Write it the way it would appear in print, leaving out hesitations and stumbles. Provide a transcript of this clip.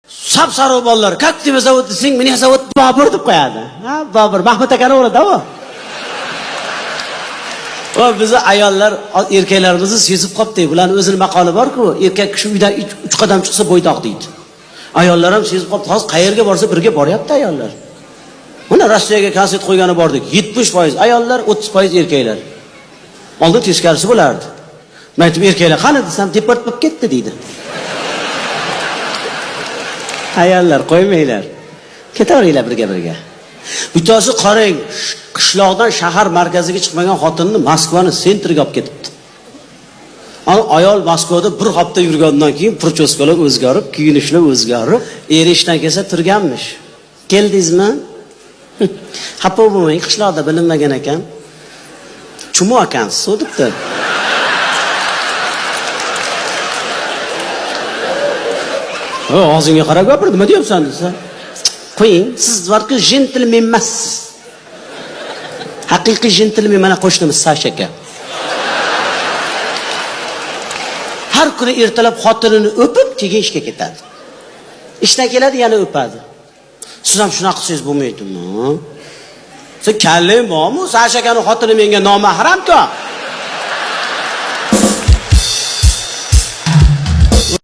Sap-sariq bolalar, "Как тебя зовут?" desang, "Меня зовут Bobur" deb qo'yadi. Ha, Bobur, Mahmud akani o'g'li-da u. Va bizni ayollar erkaklarimizni sezib qolibdi. Bularning o'zini maqoli bor-ku, erkak kishi uydan 3 qadam chiqsa bo'ydoq deydi. Ayollar ham sezib qolibdi. Hozir qayerga borsa birga boryapti ayollar. Mana Rossiyaga konsert qo'ygani bordik. 70% ayollar, 30% erkaklar. Oldin teskarisi bo'lardi. Men aytdim, erkaklar qani desam, deport bo'lib ketdi deydi. Ayollar qo'ymanglar. Ketaveringlar birga-birga. Bittasi qarang, qishloqdan shahar markaziga chiqmagan xotinni Moskvani sentriga olib ketibdi. Ana ayol Moskvada bir hafta yurgandan keyin прическа lar o'zgarib, kiyinishlar o'zgarib, eri ishdan kelsa turganmish. Keldingizmi? Xafa bo'lmang, qishloqda bilinmagan ekan. Chumo ekansiz, debdi. Og'zingga qarab gapir, nima deyapsan desa. Qo'ying, siz varqi jentlmen emassiz. Haqiqiy jentlmen mana qo'shnimiz Sasha aka. Har kuni ertalab xotinini o'pib, keyin ishga ketadi. Ishdan keladi, yana o'padi. Siz ham shunaqa qilsangiz bo'lmaydimi? Sen kallang bormi? Sasha akani xotini menga nomahramku.